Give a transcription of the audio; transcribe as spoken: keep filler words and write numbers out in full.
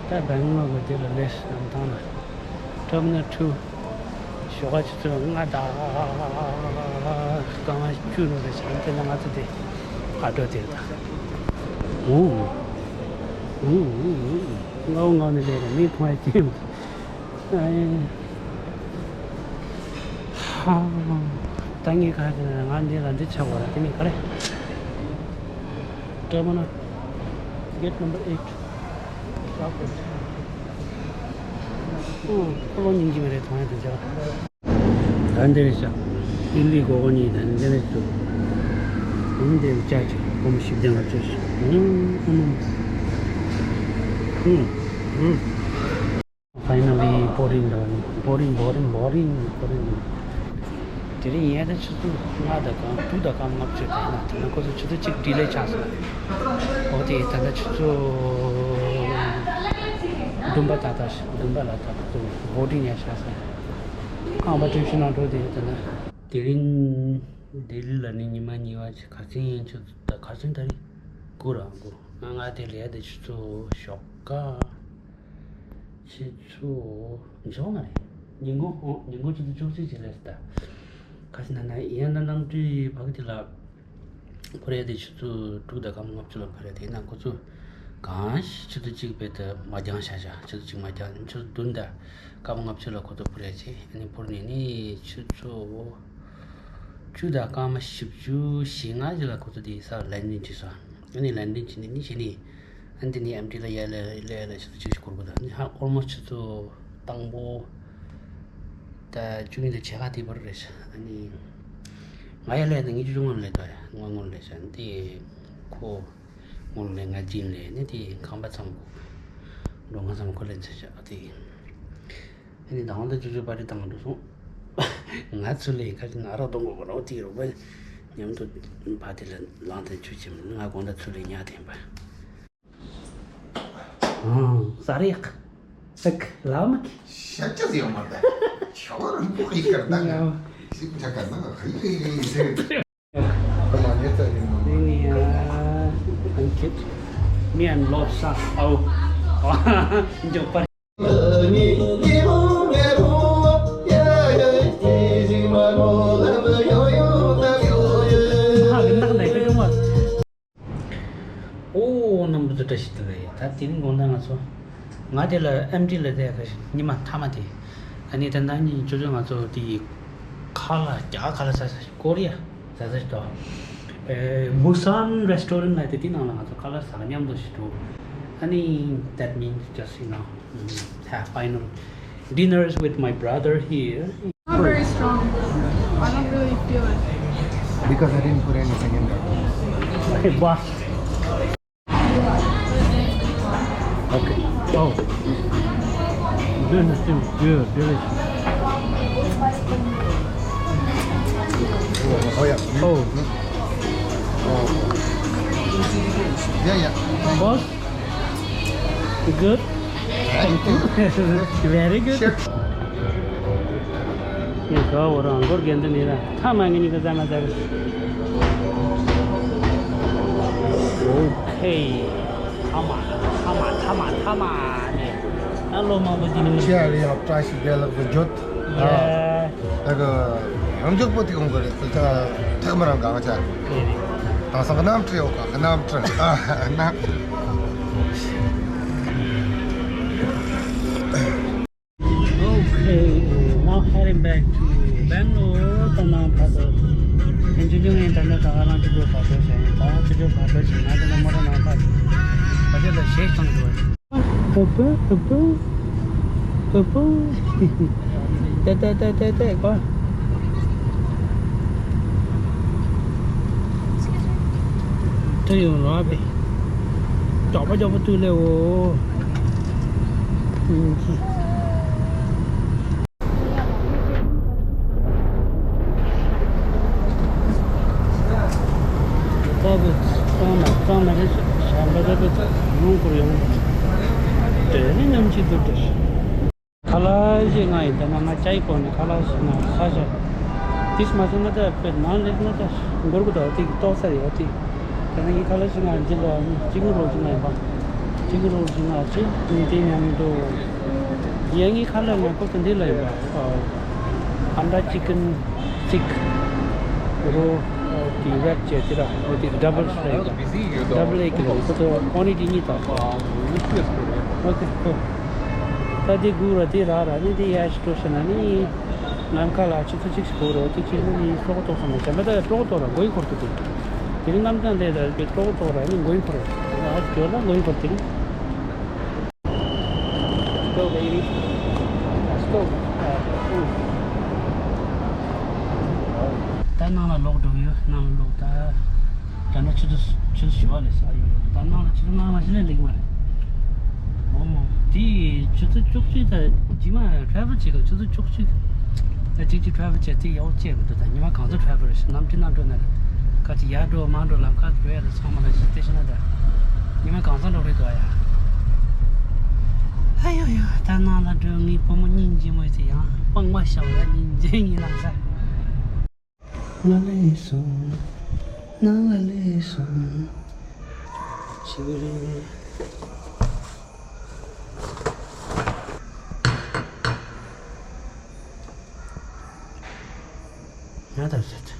ད་སྦེང་ལོར་གི་དེ་ལ་སླེབས་ནམ་ཐང་ལ། ཊར་མི་ནལ་ཊུ། ཞོགས་ཀ་ཆུ་ཚོད་ལྔ་དང་སྐར་མ་བཅུ་ལོ་རེད་ཤག་དེ་ལ་ང་ཚོ་དེ་ཨ་འགྲོ་དེ་རེད་ད། ཨུ། ཨུ། ཨུ། ཨུ། ངའོ་ངའོ་ནི་ལས་རེད་མི་མཐོང་ཡ་ཅི་ཡོད། ཨ། ཧ། ད་ངས་ག་རེ་ང་འདི་ལ་འདི་ཆགས་པ་ར་དེ་མིན་ག་རེ། ཊར་མི་ནལ། གེ་ཊི་ནམ་བར་ཨེ་ཊི། ཨོ། ཁོ་ལོ་ཉིན་གྱི་མི་རེད་མཐོང་ཡ་དེ་འཇག་ད་འདིར་བཞག་ཨི་ལི་གོ་གོ་ནི་ད་འདིར་བཞུགས། འདིར་བཅའ་ཅིག་སྒོར་མོ་བཞི་བརྒྱ་ལྔ་བཅུ་ཞིག་ཧུམ་ཧུམ། Finally boarding done. Boarding, boarding, boarding, boarding. དེ་རིང་ཡིན་ཡང་ད་ཆུ་ཚོད་ལྔ་དང་སྐར་མ་དྲུག་དང་སྐར་མ་ལྔ་བཅུ་དེ་ཡིན་ན་དེ་ན་ཁོ་ཚོ་ཆུ་ཚོད་གཅིག་ཌི་ལེ་ཆགས་སོང་། འོ་དེ་ད་ལྟ་ཆུ་ཚོད་བདུན་པ་ཏག་ཏག་བདུན་པ་ལ་ཏག་ཏག་ཏུ་བྷོ་ཌིང་ཡང་བཞག་སོང་། ཁང་པ་ཊིབ་ཤི་ནང་འགྲོ་དེ་ད་ལྟ། དེ་རིང་ལྡི་ལི་ལ་ནི་ཉི་མ་གཉིས་པ་ཅིག་ག་ཚོད་ཡིན་ཆུ་ཚོད་ད་ག་ཚོད་ད་རེད། དགུ་ར་དགུ། ང་ང་དེ་ལས་དེ་ཆུ་ཚོད་ཞོགས་ཀ་ཆུ་ཚོད་འཇོག་མ་རེད། ཉིན་གུང་ཨོ་ཉིན་གུང་ཆུ་ཚོད་བཅུ་གཅིག་ཅིག་ལས་ད། ག་ཚོད་ན་ན་ཡིན་ན་ནམ་དུས་ཕ་གི་དེ་ལ། ཕོ་རེ་དེ་ཆུ་ཚོད་དྲུག་དང་སྐར་མ་ལྔ་བཅུ་ལ་ཕོ་རེ་དེ་ན་ཁོ་ཚོ་གང་ཞིག་ཆུ་ཚོད་གཅིག་བེད་དུ་མ་རྒྱང་ཤ་ཤ་ཆུ་ཚོད་གཅིག་མ་རྒྱང་ཆུ་ཚོད་བདུན་དང་སྐར་མ་ལྔ་བཅུ་ལ་ཁོ་ཚོ་ཕོ་རེ་བྱས་ཨ་ནི་ཕོ་རེ་ནས་ནི་ཆུ་ཚོད་བཅུ་དང་སྐར་མ་བཞི་བཅུ་ཞེ་ལྔ་ཞིག་ལ་ཁོ་ཚོ་དེ་ས་ལན་ཌིང་བྱས་སོང་། ཨ་ནི་ལན་ཌིང་བྱས་ནས་ནི་བྱས་ནས་ཨ་ནི་དེ་ནས་ཨེམ་ཊི་ལ་ཡར་ལ་ཡར་ལ་ཆུ་ཚོད་གཅིག་ཞིག་འགོར་དགོས་ད་ནི་ཧ་ཨོལ་མོ་སི་ཊི་ཆུ་ཚོད་དང་པོ། ད་བཅུ་གཉིས་དང་ཕྱེད་ཀ་དེ་བར་རེད་ཤག་ཨ་ནི། ང་ཡར་སླེབས་ན་ཉི་ཤུ་བཅུ་ལྔ་ལ་སླེབས་འདུག་ཡ་ང་སྔོན་ལ་སླེབས་ཤག་འདི་ཁོ། སྔོན་ལ་ང་རྗེས་ལ་སླེབས་ནས་དེ་ཁང་པ་ཚང་དགོས། འགྲོ་ང་ཚང་མ་ཁོ་ལ་འཚོལ་ཤག་ཨ་དེ། ཨ་ནི་ད་ང་ད་ཆུ་ཚོད་པར་ཊི་བཏང་འགྲོ་སོང་། ང་ཚུར་ལ་ཡིན་ཁ་ཅིག་ན་རག་གཏོང་དགོས་པ་རོགས་དེ་རོགས་པ་མཉམ་དུ་ཕ་དེ་ལ་ལངས་དང་ཆུ་ཆེམ་ང་དགོང་དག་ཚུར་ལ་ཉལ་དེ་ཡིན་པ། ཨང་། ཟ་རེག་ཨག་ལ་མ་ཁི། ཤ་ཅི་ཟིག་ཡོང་མ་ད། ཆ་བ་རང་པོ་ཧི་ཀར་ད་ང་། ཡ། ཞིག་ཆ་ཀ་ན་ཧི་ཧི་ཧི་ཟེར། ཁོ་མ་ཉེ་ཚ་ཡིན་ནོ། ནི་ཡ། Thank you. Me and Lord Sa. Oh. འཇོག་པ། ཧ་གི་ནག་ནག་གི་ཀྲུང་བ། ཨོ་རྣམ་པ་ཚོ་བཀྲ་ཤིས་བདེ་ལེགས། ད་དེ་རིང་དགོང་དག་ང་ཚོ་ང་དེ་ལ་ཨེམ་ཊི་ལ་བསྡད་ཀ་ཉི་མ་མཐའ་མ་དེ། ཨ་ནི་ད་ལྟ་ཉིན་ཆུ་ཚོད་ང་ཚོ་དེ་ཁ་ལག་རྒྱ་ཁ་ལག་ཟ་ས་ཀོ་རི་ཡ་ཟ་ས་ཞིག་འདུག་ཨེ་Busan Restaurant ལ་དེ་དེ་ནང་ལ་ང་ཚོ་ཁ་ལག་ཟ་མཉམ་དུ་ཞིག་འགྲོ། ཨ་ནི་that means just, you know, mm, have final dinners with my brother here. Not very strong. I don't really feel it. Because I didn't put anything in there. Hey, boss. Okay. Oh. This is good, delicious. Oh, yeah. Oh. Oh. Yeah, yeah. Boss? You good? Thank you. Very good. Sure. ངས་ག་བོ་རང་སྒོར་རྒན་དུ་ནི་ར་ཐ་མ་ངས་ཉི་ག་ཟ་མ་ཟ་གི། ཨོ་ཁེ། ཐ་མ་ཐ་མ་ཐ་མ་ཐ་མ་ནི་ཨ་ལོ་མང་པོ་ཅི་ནི་མི་ཁྱེད་ལ་ཡང་བཀྲ་ཤིས་བདེ་ལེགས་སུ་བརྗོད། ཡ། ད་གི་རང་འཇོག་པོ་དེ་གོང་གི་རེད་ད་ཐག་མི་རང་གང་ཆ། དེ་རེད། དེང་སང་གནམ་གྲུ་ཡོད་ག་གནམ་གྲུ་ཨ་གནམ་གྲུ། Okay, now heading back to Bangalore. ད་ནང་ཕ་ཚོ་ཨེ་འཇུ་ཇུ་ངའི་ད་ནི་ད་ག་རང་ཅི་འགྲོ་བ་འགྲོ་བྱ་ཡིན། ད་ཅི་འགྲོ་བ་འགྲོ་བྱེད་ང་ད་ནི་མོ་ཊ་ནང་ཕ་ཕ་ཚོ་ལ་གཞས་བཏང་འགྲོ། ཨ་པ་ཨ་པ་ཨ་པ། ཏེ་ཏེ་ཏེ་ཏེ་ཏེ་ཀོ། ཏེ་ཡོང་ར་བེ། ཅོག་པ་ཅོག་པ་ཏུ་ལེ་འོ། ཨིན་ཅི། ད་བུ་གཙང་མ་གཙང་མ་རེད་ཤག་ཤ་འབའ་ད་བུ་ཡོང་ཁུར་ཡོང་། དེ་ནི་ནམ་ཕྱི་དུ་དེ། ཁ་ལག་ཞིག་ང་ཡིན་ད་ན་ང་ཅའི་གོ་ནི་ཁ་ལག་ཞིག་ང་ས་ཞག་དེས་མ་སོང་ན་ད་དཔེ་ནང་ལེགས་ན་ད་འགོར་གི་ད་འོ་དེ་གི་ཏོག་ས་རེད་འོ་དེ། ད་ན་ངའི་ཁ་ལག་ཞིག་ང་འདི་ལ་ཅིག་ངུ་རོགས་ཅིག་ང་ཡིན་པ། ཅིག་རོ་ཟིན་ན་ཅི་དེ་མཉམ་དུ་ཡ་ངའི་ཁ་ལ་ཡང་ཁོ་ཚོ་འདི་ལ་ཡོད་པ། ཨ་འདྲ་ཅིག་གིན་ཅིག་རོ་དེ་རེད་བྱས་དེ་ར་འོ་དེ་ཌབ་བལ་ལ་ཡོད་པ། ཌབ་བལ་ཨེ་ཀི་ལ་ཡོད། ཁོ་ཚོ་ཀོ་ནི་ཊི་གཉིས་དང་། ཨོ་ཁེ་ཁོ་ད་དེ་གུ་ར་དེ་ར་ར་ནི་དེ་ཡ་ཤི་ཏོ་ཤི་ན་ནི། ནམ་མཁའ་ལ་ཆུ་ཚོད་གཅིག་ཞིག་འགོར་རོ། གཅིག་ཕྱིན་ནི་སྤྲོ་གཏོགས་སོང་ནས་བྱས་མ་ད་སྤྲོ་གཏོགས་ར་མགོ་ཡི་འཁོར་ཐུབ་དེ། དེ་རིང་གནམ་ཐང་དེ་ད་སྤྲོ་གཏོགས་ར་ནི་མགོ་ཡི་འཁོར་རོ། ཨ་ཇོ་ལ་མགོ་ཡི་འཁོར་དེ་རིང་། Let's go, baby. Let's go. ད་ནང་ལ་ལོག་འགྲོ་གི་ཡོད། ནང་ལ་ལོག་ད། ད་ནི་ཆུ་ཚོད་ཆུ་ཚོད་བཞི་པ་ལས་ས་ཡོད། ད་ནང་ལ་ཆུ་ཚོད་ལྔ་པ་ཞིག་ལས་ལེགས་མ་རེད། འོ་མོ། དེ་ཆུ་ཚོད་བཅུ་གཅིག་ད་རྗེས་མ་ཊེ་རེ་ཝལ་བྱེད་སྐབས་ཆུ་ཚོད་བཅུ་གཅིག་ད་གཅིག་གཅིག་ཊེ་རེ་ཝལ་བྱས་དེ་ཡག་པོ་བྱས་མི་འདུག་ད་ཉི་མ་གང་ཚོད་ཊེ་རེ་ཝལ་རེད་ཤག་གནམ་གྲུ་ནང་འགྲོ་ན་རེད། ཁ་ཅིག་ཡར་འགྲོ་མར་འགྲོ་ལམ་ཁ་འགྲོ་ཡ་ད་ཚང་མ་ལ་ཞིག་དེ་ཤི་ན་ད་ཉི་མ་གང་ཚོད་འགྲོ་རེད་འདུག་ཨ་ཡ། ཨ་ཡོ་ཡོ། ད་ནང་ལ་འགྲོ། ངའི་བུ་མོ་སྙིང་རྗེ་མོ་དེ་ཡང་སྤང་པ་ཤ་བ་ལ་སྙིང་རྗེ་ཡིན་ལང་ས། ང་ལ་སོང་། ནང་ལ་སླེབས་སོང་། ཞིག་རེད། ང་ད་ཟེར་ཏེ།